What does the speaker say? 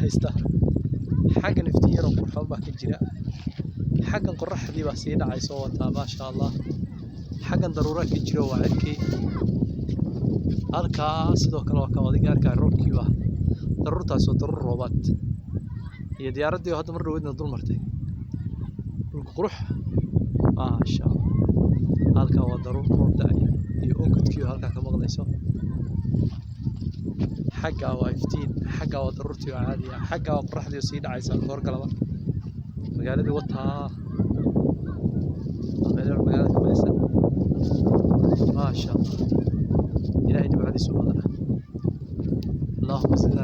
haysta. Xaggan iftiin yaroo qurxoon baa ka jira. Xaggan qorraxdii baa sii dhacaysa oo wataa, maasha Allah. Xaggan daruuraa ka jiro, waa cirkii. Halkaa sidoo kale waa ka adiga arkaa, roobkii baa, daruurtaas waa daruur roobaad, iyo diyaaraddii oo hadda mar dhaweydna dul martay. Dhulka qurux, maasha Allah. Halkaa waa daruur roob da'aya iyo onkodkii oo halkaa ka maqlayso. Xaggaa waa iftiin, xaggaa waa daruurtii oo caadi ah, xaggaa waa qorraxdii oo sii dhacaysa goor galaba. Magaaladii wataa, waa meel yar magaalada ka baxsan, maasha Allah. Ilaahay nimcadiisu badana. Allahuma zidna.